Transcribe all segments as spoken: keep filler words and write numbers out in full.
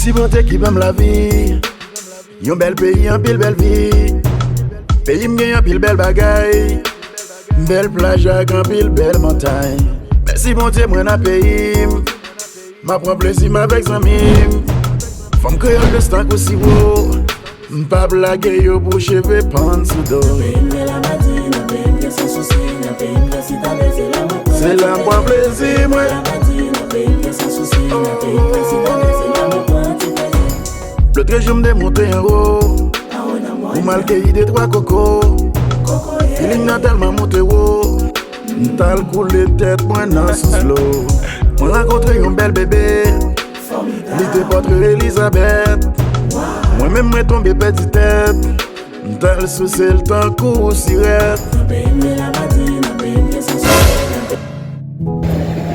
Mèsi Bondye ki ban m lavi. Yon bèl peyi, anpil bèl vi. Peyi m gen anpil bèl bagay. Bèl plaj ak anpil bèl montay. Mèsi Bondye, mwen nan peyi m. M ap pran plezi m avèk zanmi m. Fanm kreyòl dous tankou siwo. M p ap lage yo pou cheve pann sou do. Se la m pran plezi mwen. Lòt jou m te monte anwo. Pou m al keyi de twa koko. Feeling nan tèlman monte wo. M t al koule tèt mwen nan sous dlo. Mwen rankontre yon bèl bebe. Li te pòtre Elizabèt. Mwen menm mwen tonbe pèdi tèt. M t al souse l tankou sirèt.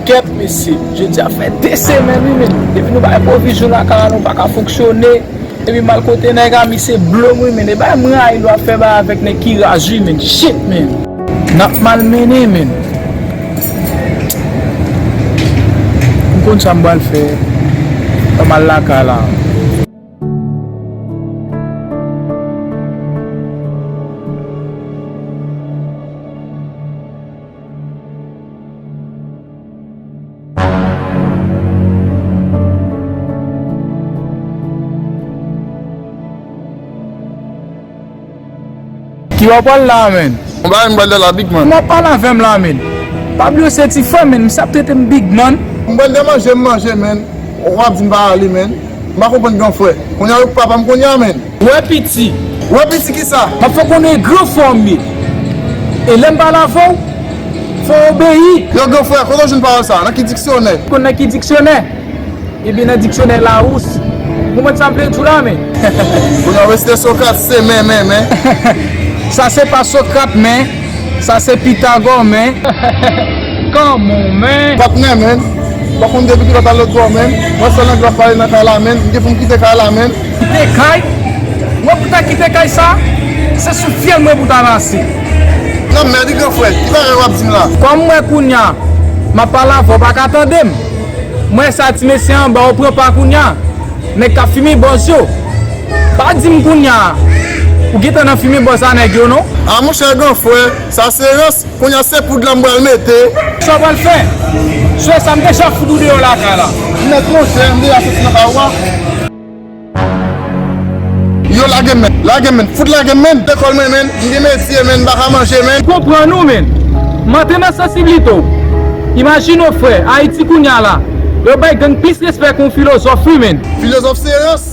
Kèt mesye, jodi a fè de semèn wi men. Depi nou bay pwovizyon lakay la, nou pa ka fonksyone. Epi m al kote nèg a, misye blo m wi men. E bay m rayi lè w ap fè bagay avèk nèg ki raz wi men. Shit men. N ap mal mennen men. M konn sa m pral fè. Fè m al lakay la. Ki w ap pale la, menn? Yon bagay m pral la, big man. Kòman w ap pale avè m la, menn? Pa bliye w se ti frè m, menn. Misye ap trete m big man. M pral de manje, m manje, menn. Ou ap di m pa ale, menn. M pa konprann gran frè. Kounye a yo papa m kounye a, menn. Wè piti. Wè piti kisa? M ap fè w konnen e gran frè w m ye. E lè m pale avè w, fò w obeyi. Yo, gran frè, kote w jwenn pawòl sa? Nan ki diksyonè? Konn nan ki diksyonè? Ebyen nan diksyonè Lawous. Ou konprann sa m vle di w la, men? Kounye a w resite Sokrat, se men, men, men. Sa se pa Sokrat, men. Sa se Pitagò, men. Kòman, men? Patnè, men. Ou pa konn depi kilòt al lòt bò, men. Mwen sèl anglè w ap pale nan kay la, men. M gen pou m kite kay la, men. Kite kay? Mwen pou ta kite kay sa? Se sou fyèl mwen pou ta pase. Non, mèdi, gran frè. Ki bagay w ap di m la? Kòm mwen kounye a, m ap pale avè w, w pa ka tande m. Mwen sa ti mesye anba, ou pran pa kounye a. Nèg k ap fimen bòz yo. Pa di m kounye a, ou gentan nan fimen bòz a nèg yo, non? A, monchè, gran frè, sa se rans. Kounye a se poud la m pral mete. Sa w pral fè? Sou sa m deja fout ou deyò lakay la. Nèt, monchè, m deja soti nan kay ou a. Yo, lage m, menn. Lage m, menn. Fout lage m, menn. Lekòl mwen, menn. M gen metye, menn. M pa ka manje, menn. Konprann ou, menn. M antre nan sansiblite w. Imajine w, frè. Ayiti kounye a la. Yo bay gang plis respè ke yon filozòf, wi, menn. Filozòf se rans.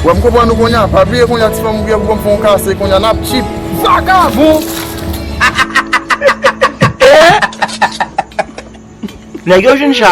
Wè, m konprann ou kounye a. Pa bliye kounye a, ti fanm ou gen pou ban m fè yon kase kounye a, n ap tchip. Vakabon! Nèg yo jwenn cha.